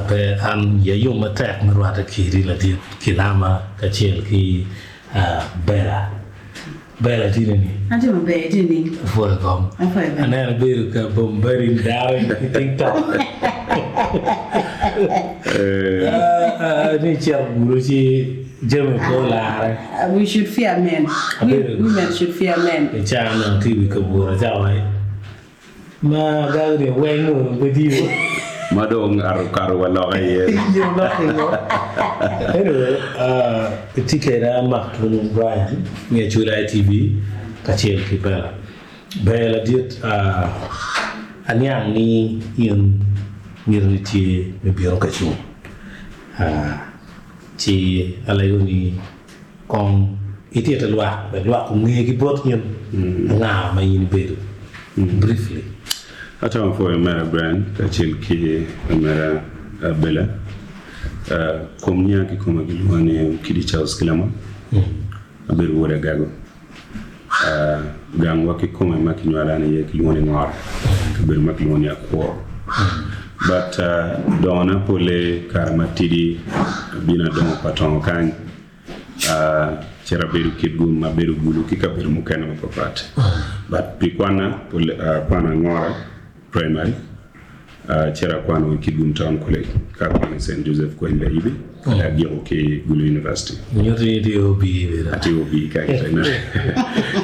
Pe an iya yom matek me rwatte kedi ladit Kilama kacel ki Bella. Bella tye nining? Atye maber, itye nining? Apwoyo kom. Apwoyo bene. Aneno ibedo ka bombarding dano i TikTok. Ni icito bulu ci jami pe olare. We should fear men. Women should fear men. I caa onongo atye i wi kabuto acako wai Ma gago ni weng onongo pe tiyo. Ma dong arukato wa loka iye. Anyway, itye keda Maktum Brian me Acholi ITV kacel ki Bella. Ber ladit, aniang ni in miti ni tye me bino ka cung. Ci alego ni Kong ititte lwak wek lwak onge ki bot in anga ma in ibedo. Briefly. Atamo pwoyo omera Brian kacel ki omera Bella. Kom nya ki koma gilwonga ni Okidi Charles Kilama. Abedo wod Agago. Gangwa kikome ma kinywala an iye kilwongo ni Ngora, kabedo ma kilwongo ni Akwor. But dongona pole kare matidi abino adongo patongo kany. Acito abedo Kitgum, abedo Gulu ki kabedo mukene mapapat. But pi kwanna, pol akwano Angora Primary, acito akwano i Kitgum Town College, ka akwano i Saint Joseph Kweny Layibi, ka dong agiko ki Gulu University. Nyuto ni itye OB bene. Atye OB ka kitene.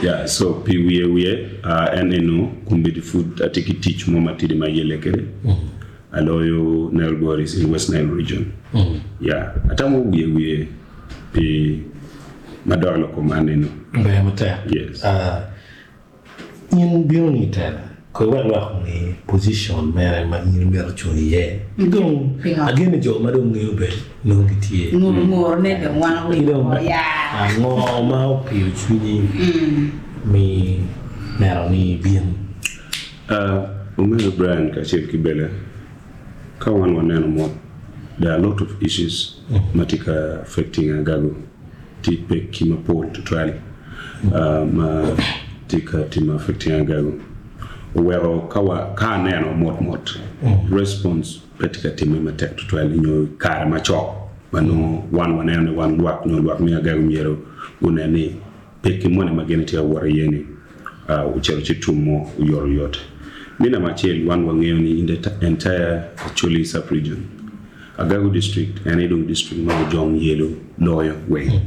Yeah, so pi wiye wiye, en eno kombeddi pud atye ki tic mo matidi ma ayelle kwede. Aloyo Nile Boris in West Nile Region. Yeah, atamo wiye wiye pi madok i lok kom aneno. Ber matek. Yes. In bino ni tela, koy wek lwak onge position mere ma in imito cung iye. Ki dong ageno jo ma dong ngeyo bene nongo gitye. Ngur ne dong wan Ki dong ango ma opiyo cwinyi me neno ni ibin? Omego Brian kacel ki Bella, ka wan waneno mot, there are a lot of issues ma tye ka affecting Agago. Tye pekki mapol tutwal ma tye ka timo affecting Agago. Oweko ka wa ka aneno mot mot response pe tye ka timme matek tutwal nyo i kare macok ma nongo wan waneno ni wan lwak nyo lwak me Agago myero gunen ni Pekki moni ma gin tye ka wot iye ni ocito ci tum oyotoyot. Me namba acel, wan wangeyo ni in the entire Acholi sub region, Agago district en aye dong district ma ojong yelo loyo weng.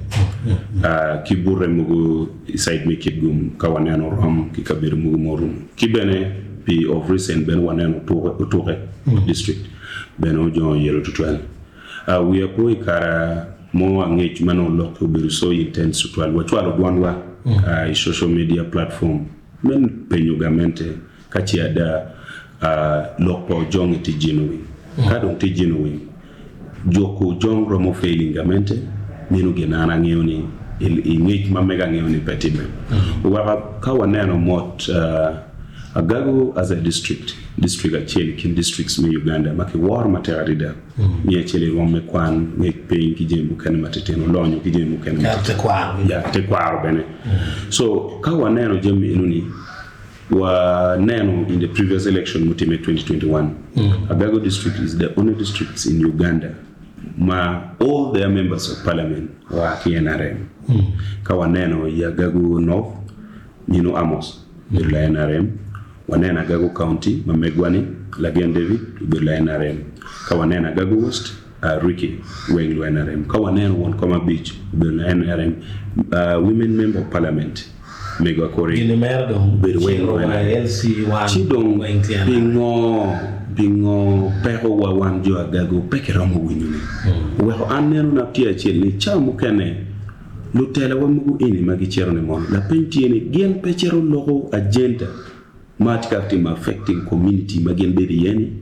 Ki bute mogo i side me Kitgum ka waneno rom ki kabedo mogo ma orumo. Ki bene pi of recent bene waneno Otuke district bene ojongo yelo tutwal. Wiya po i kare mo angec ma nongo lok-ki obedo so intense tutwal, wacwalo dwanwa i social media platform me penyo gamente ka ce ada lok pa Ojong-ngi tye genuine. Ka dong tye genuine, juko Ojong romo failing gamente, meno gin an angeyo ni i ngec ma mega angeyo ni pe timme. Oweko ka waneno mot Agago as a district, district acel i kin districts me Uganda ma kiworo matek adada. Me acel i rwom me kwan, ngec piny ki jami mukene matitino, lonyo ki jami mukene matitino. Ya, tekwaro bene. So, ka waneno jami enoni, wa neno in the previous election mutimme 2021, Agago district is the only districts in Uganda ma all their members of parliament oa ki NRM. Ka waneno i Agago North, Nyino Amos obedo la NRM. Waneno Agago County ma megwa ni, Lagen David obedo la NRM. Ka waneno Agago West, Ricky weng lu NRM. Ka waneno won kom abic obedo la NRM, Women Member of Parliament mego Akori Gini mere dong obedo weng cito lu wa NRM. LC1 Ci dong weng tye NRM. pingo pingo peko wa wan jo Agago pe kiromo winyo ni? Oweko an neno na tye acel ni cawa mukene Lutelawa mogo eni ma gicito ni mono, lapeny tye ni gin pe cito loko agenda ma tye ka timo affecting community ma gin bedo iye ni?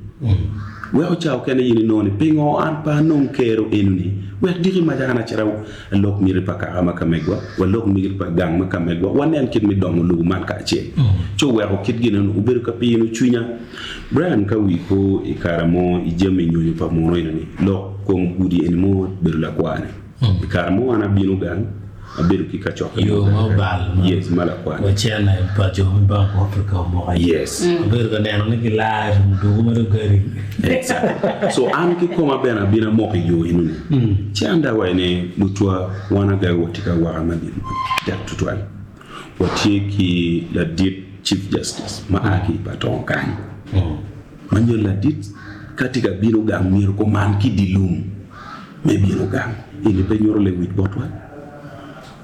Weko ca okene in inongo ni pingo an pe anong kero eno ni wek diki maca an acit alok miti pa kaka ma ka megwa, walok miti pa gang ma ka megwa, wanen kit me dongo lobo man kacel. Ci oweko kit gin eno obedo ka pino cwinya. Brian ka wi po i kare mo i jami nyonyo pa muno eno ni lok kom gudi eni mo bedo lakwar ni. I kare mo an abino gang. Abedo ki kacokke Yo mo ma obal ma Yes, ma lakwani. wa cene pa jo me Bank of Africa omoko iye. Yes. Abedo ka neno ni gilar muduku ma dong gari. Exactly. So an kikoma bene abino amoko i yo enoni. Ci an dong awaco ni lucwa wan agaga watye ka awaka madit matek tutwal. Watye ki ladit Chief Justice ma a ki i Patongo kany. Ma nyo ladit ka tye ka bino gang myero kuman ki dye lum me bino gang. Eni pe nyuto lewic botwa?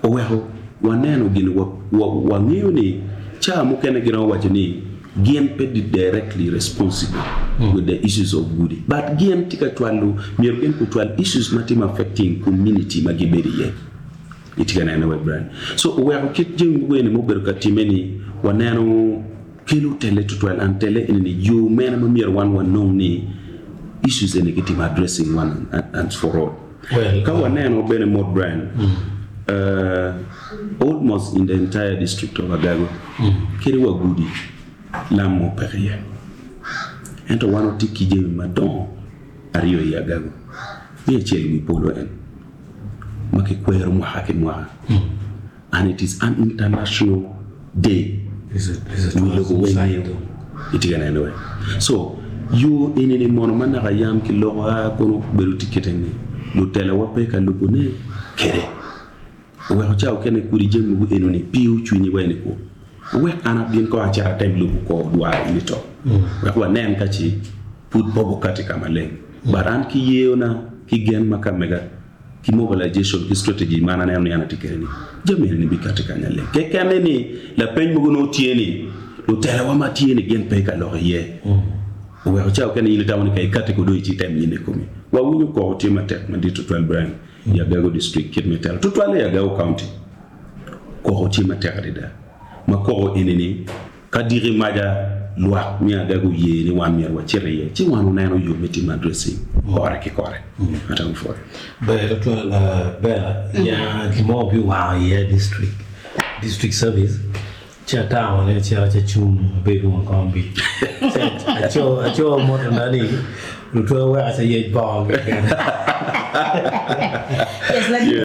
Oweko waneno gin wangeyo ni ca mukene giromo waco ni gin pe directly responsible with the issues of gudi but gin tye ka cwalo myero gin gucwal issues ma tye ma affecting community ma gibedo iye. Itye ka nene wek Brian? So oweko kit jami mogo eni ma obedo ka time ni waneno kelo tele tutwal and tele eni ni yo mene ma myero wan wanong ni issues eni kitimo addressing one and for all. Well, Ka waneno bene mot Brian, almost in the entire district of Agago, kadi wa gudi lam mo peke iye. Ento wan watye ki jami madongo aryo i Agago. Me acel wi polo en ma kikwero mwaka ki mwaka and it is an international day wi lobo weng ngeyo itye ka neno weng so yo eni ni mono ma naka yam kiloko a kono obedo tye kite ni lutela wa pe ka lubo ne kede oweko ca okene kodi jami mogo eno ni piyo cwinyi wa eni ku wek an abin kong acit atem lubo kor dwar eni to wek wanen ka ci pud bobo kati ka maleng but an ki yeo na ki gen ma ka mega ki mobilization ki strategy ma an aneno ni an atye kwede ni jami eni bikati kanya leng. Kekene ni lapeny mogo nongo tye ni lutela wa ma tye ni gin pe ka lok iye oweko ca okene in itamo ni ka ikati kwede ci item in ikomi. Wawinyo koko tye matek madit tutwal Brian i Agago district kit me telo tutwal i Agago county koko tye matek adada ma koko eni ni Ka diki maca lwak me agaga oye ni wan myero wacit iye, ci wan oneno yo me timo addressing kore ki kore. Atamo pwoyo. Ber tutwal Bella, ya gin mo obiwango iye district, district service, ci atamo ni acito ci acung abedo wang kom bi. Ci aco aco motona ni lutwe wek aca yec bongo gi keken. Yes, ladit.